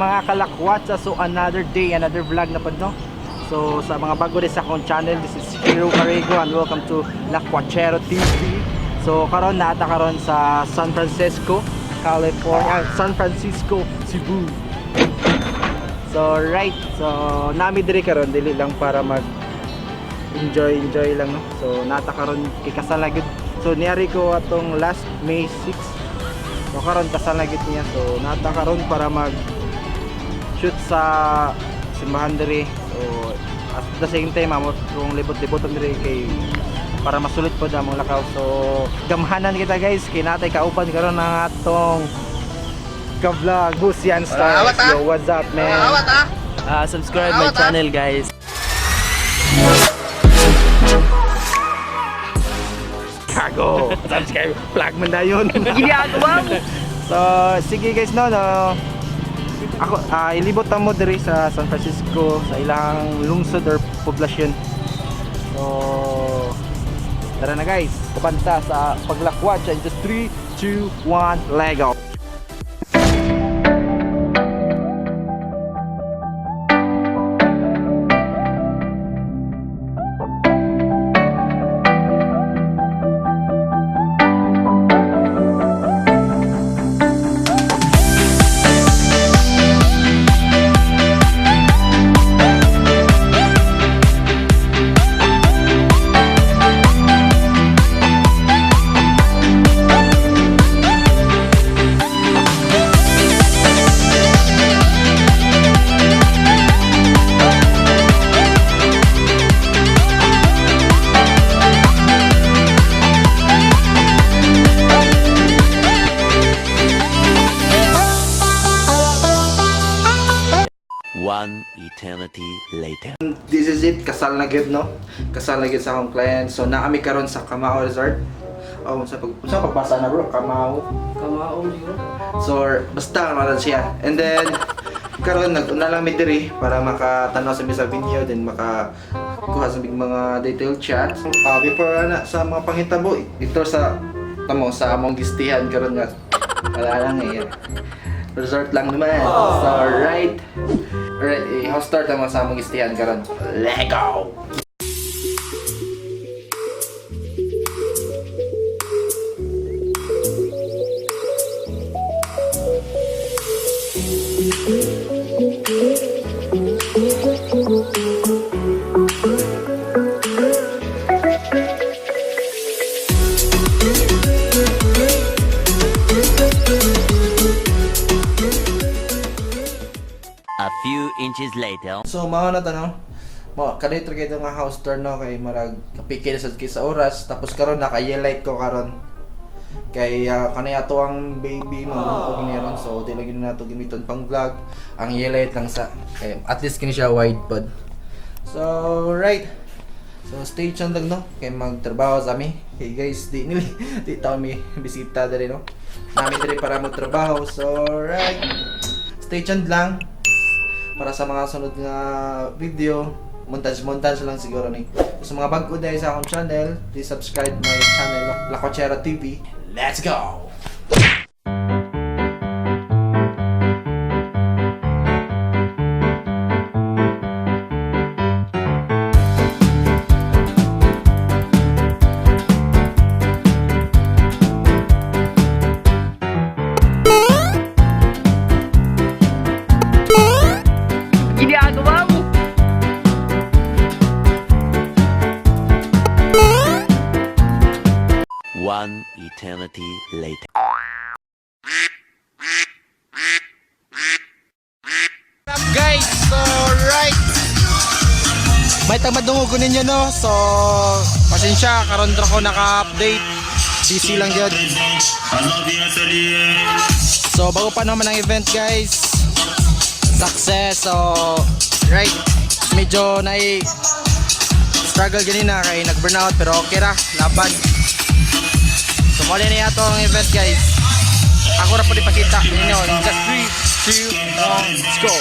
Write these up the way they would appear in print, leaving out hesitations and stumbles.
Mga kalakwatsa? So another day, another vlog na pod, no? So sa mga bago rin sa akong channel, this is Hero Carrego and welcome to Lakwachero TV. So karon naata karon sa San Francisco, California, San Francisco, Cebu. So right, so nami diri karon dili lang para mag enjoy enjoy lang, no. So nata karon kay kasal na gyud. So niari ko atong last May 6. So karon kasal na gyud niya. So nata karon para mag shoot sa simbahan diri. So at the same time amot kung libot-liboton diri kay para masulit po among lakaw. So gamhanan kita, guys, kay natay kauban karon ang atong ka-vlog Busian Stars. Yo, what's up, man? Subscribe my channel, guys. Kago. Subscribe. Plug man na yun. Ginagawa mo. So, sige guys, no, no. Ako, ilibot ta mo diri sa San Francisco sa ilang lungsod or poblasyon. So, tara na guys. Kabanta sa paglakwatsa in just 3, 2, 1, Lego. One eternity later. This is it, kasal na gyud, no. Kasal na gyud sa akong client. So naami karon sa Kamao Resort. Oh, sa pagbasa na, bro, Kamao. Kamao siguro. So, basta ano siya. And then, karon nag-una lang mi diri para makatanaw sa mi sa video, then maka kuha sa mig mga detailed shots. Before ana sa mga panghitabo, ito sa tamo sa among gistihan karon nga wala lang eh. Resort lang naman. So, right. Alright, eh, house start mo sa among gistihan karon. Lego! A few inches later. So mao na to, no. Mo kanito kay nga house tour, no, kay marag kapikil sad kay sa oras, tapos karon naka-highlight ko karon. Kay kanay ato ang baby mo og ni ron, so di lagi na nato gamiton pang vlog. Ang highlight lang sa kay at least kini siya wide pod. So right. So stay tuned lang, no, kay magtrabaho sa mi. Hey guys, di nili di ta mi bisita diri, no. Nami diri para magtrabaho. So right. Stay tuned lang para sa mga sunod nga video, montage montage lang siguro ni. So, sa mga bago dahil sa akong channel, please subscribe my channel, Lakwachera TV. Let's go! Ginagawa mo. One eternity later. Guys, so right. May tagmadungog ko ninyo, no. So pasensya karon ra ko naka-update. Busy lang gyud. So bago pa naman ang event, guys. Success. So right, medyo nai struggle ganina kay nag-burnout pero okay ra, laban. So mali na yato ang event, guys. Ako ra po ipakita ninyo. Just 3, 2, 1, let's go.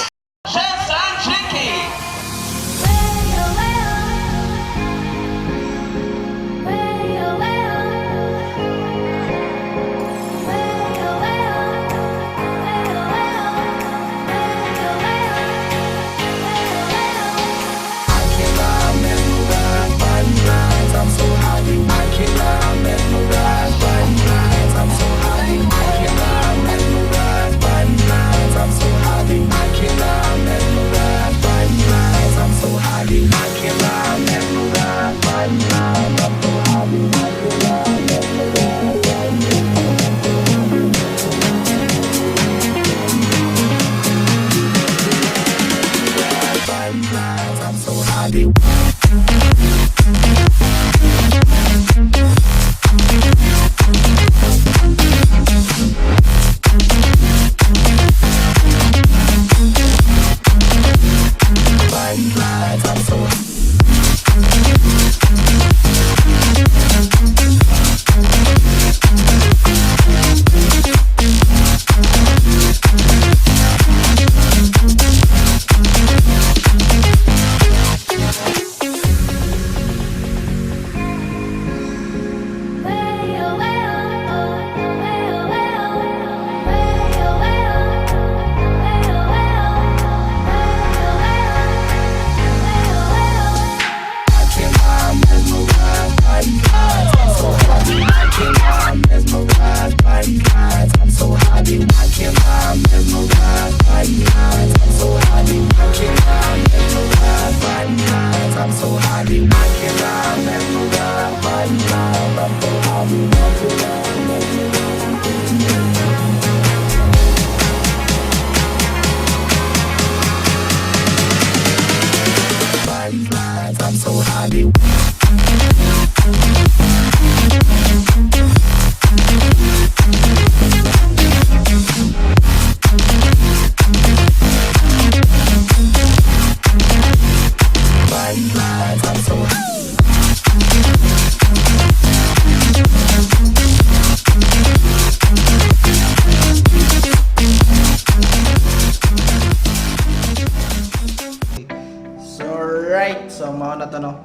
Right, so mao na to, no?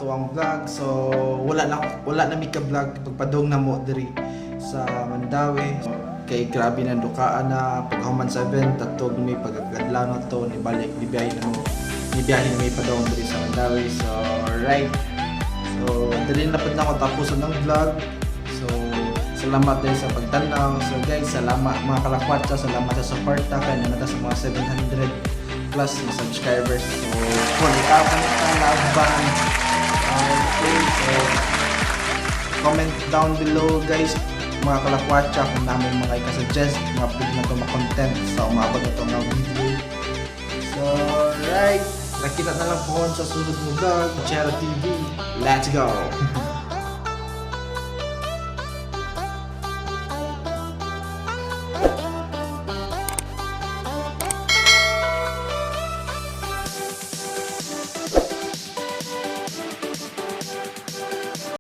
Tuwang vlog. So wala na mi ka vlog pagpadong na mo diri sa Mandaue. So, kay grabe na dukaan na paghuman sa event tatog mi pagkadlaw na to ni balik ni biyahe na mo. Ni biyahe na mi padong diri sa Mandaue. So right. So diri na pud nako tapuson ang vlog. So salamat din sa pagtanaw. So guys, salamat mga kalakwatsa, salamat sa suporta kay naa na ta sa mga 700 plus na subscribers. So, kung ikaw ka laban. Okay, so comment down below, guys, mga kalakwatsa, kung naa moy mga ika-suggest mga pwede na ito ma-content sa umabot na ito nga video. So, right. Nakita na lang po sa sunod mo vlog, Chero TV. Let's go!